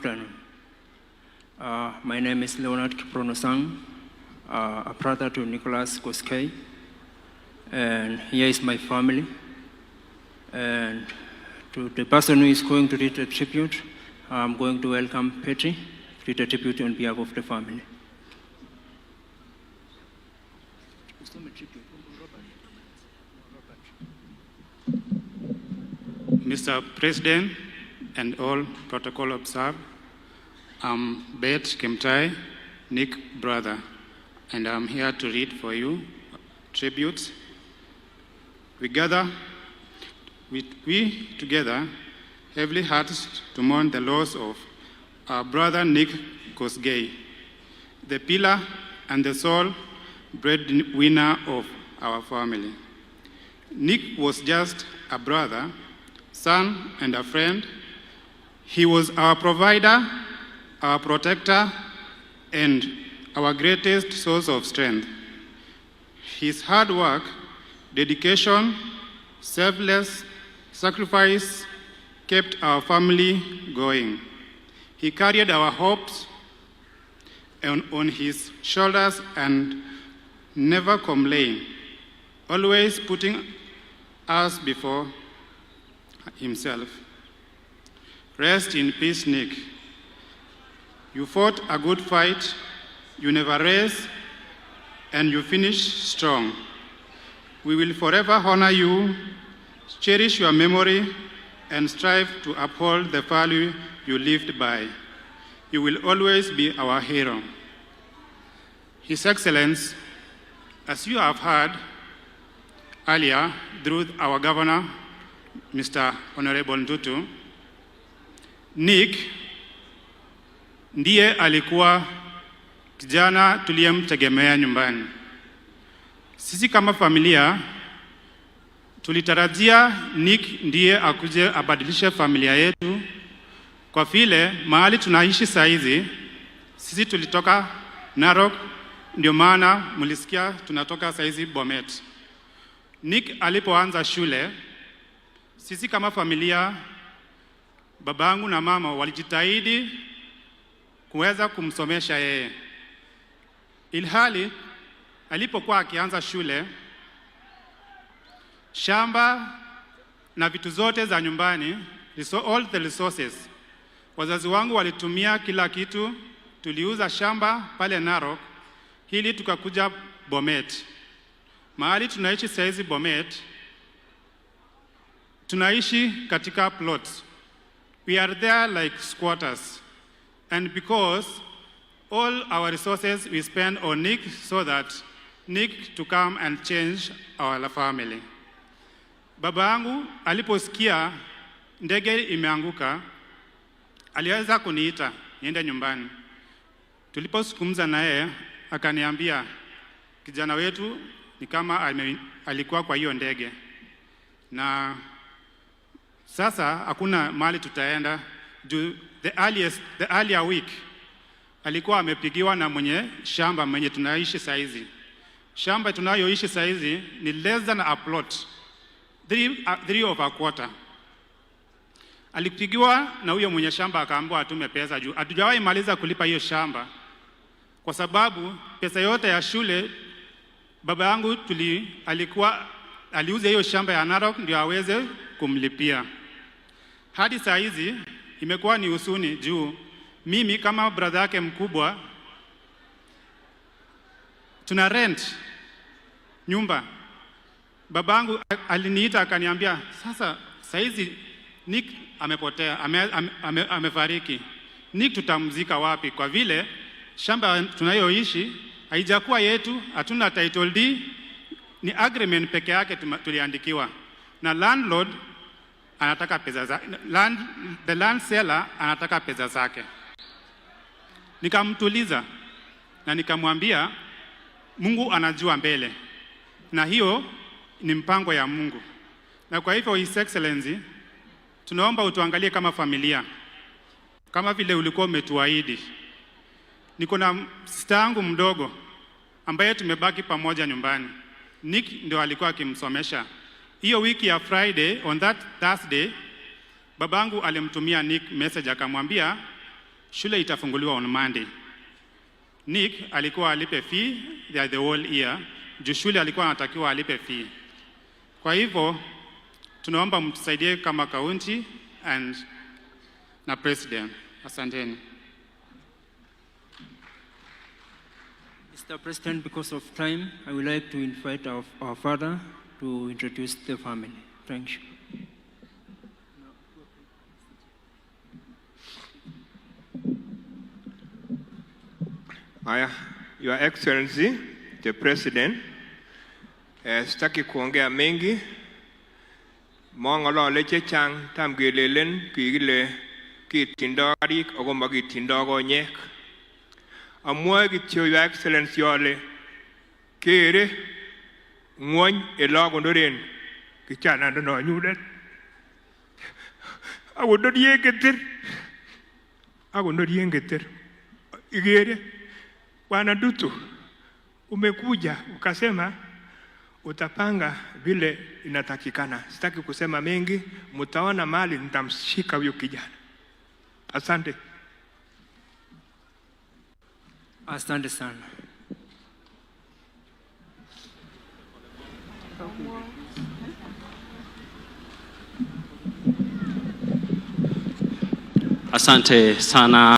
afternoon. My name is Leonard Kiprono Sang, a brother to Nicholas Koskei, and here is my family. And to the person who is going to read the tribute, I'm going to welcome Petri to read the tribute on behalf of the family. Mr. President and all protocol observed, I'm Beth Kemtai, Nick brother, and I'm here to read for you tributes. We gather, we together, heavily hearts to mourn the loss of our brother Nick Kosgei, the pillar and the sole breadwinner of our family. Nick was just a brother, son, and a friend. He was our provider, our protector, and our greatest source of strength. His hard work, dedication, selfless sacrifice kept our family going. He carried our hopes on his shoulders and never complained, always putting us before himself. Rest in peace, Nick. You fought a good fight, you never rest, and you finished strong. We will forever honor you, cherish your memory, and strive to uphold the value you lived by. You will always be our hero. His Excellency, as you have heard earlier through our governor, Mr. Honorable Ntutu, Nick ndiye alikuwa kijana tuliyemtegemea nyumbani. Sisi kama familia tulitarajia Nick ndiye akuje abadilishe familia yetu, kwa vile mahali tunaishi saizi, sisi tulitoka Narok, ndio maana mlisikia tunatoka saizi Bomet. Nick alipoanza shule, sisi kama familia, babangu na mama walijitahidi kuweza kumsomesha yeye, ilhali alipokuwa akianza shule, shamba na vitu zote za nyumbani, all the resources, wazazi wangu walitumia kila kitu. Tuliuza shamba pale Narok ili tukakuja Bomet. Mahali tunaishi saizi Bomet, tunaishi katika plots. We are there like squatters. And because all our resources we spend on Nick so that Nick to come and change our family. Baba yangu aliposikia ndege imeanguka, aliweza kuniita niende nyumbani. Tulipozungumza na yeye akaniambia kijana wetu ni kama alikuwa kwa hiyo ndege na sasa hakuna mahali tutaenda juu the earlier week alikuwa amepigiwa na mwenye shamba mwenye tunaishi saizi. Shamba tunayoishi saizi ni less than a plot, three of a quarter. Alipigiwa na huyo mwenye shamba akaambiwa atume pesa juu hatujawahi maliza kulipa hiyo shamba, kwa sababu pesa yote ya shule baba yangu alikuwa aliuza hiyo shamba ya Narok ndio aweze kumlipia. Hadi saa hizi imekuwa ni huzuni juu mimi kama brother yake mkubwa tuna rent nyumba. Babangu aliniita akaniambia, sasa saizi Nick amepotea, amefariki. Nick tutamzika wapi? Kwa vile shamba tunayoishi haijakuwa yetu, hatuna title deed, ni agreement peke yake tuliandikiwa na landlord anataka pesa za, the land seller anataka pesa zake. Nikamtuliza na nikamwambia Mungu anajua mbele, na hiyo ni mpango ya Mungu. Na kwa hivyo His Excellency, tunaomba utuangalie kama familia, kama vile ulikuwa umetuahidi. Niko na sister yangu mdogo ambaye tumebaki pamoja nyumbani. Nick ndio alikuwa akimsomesha. Hiyo wiki ya Friday, on that Thursday, babangu alimtumia Nick message akamwambia Shule itafunguliwa on Monday. Nick alikuwa alipe fee ya the whole year, juu shule alikuwa anatakiwa alipe fee. Kwa hivyo tunaomba mtusaidie kama county and na president. Asanteni. Mr. President, because of time, I would like to invite our father to introduce the family. Thank you. Haya, Your Excellency, the President, sitaki kuongea mengi. Mong'olole chechang, tam kelelen kikile kitindo karik ako makitindo konyek. Amwoe kityo Your Excellency ale kere ng'wony ele akonoren kijana nonyunet. Akonori en keter. Akonori en keter. Ikere Bwana Ndutu, umekuja ukasema utapanga vile inatakikana. Sitaki kusema mengi, mtaona mali nitamshika huyo kijana. Asante. Asante sana. Asante sana.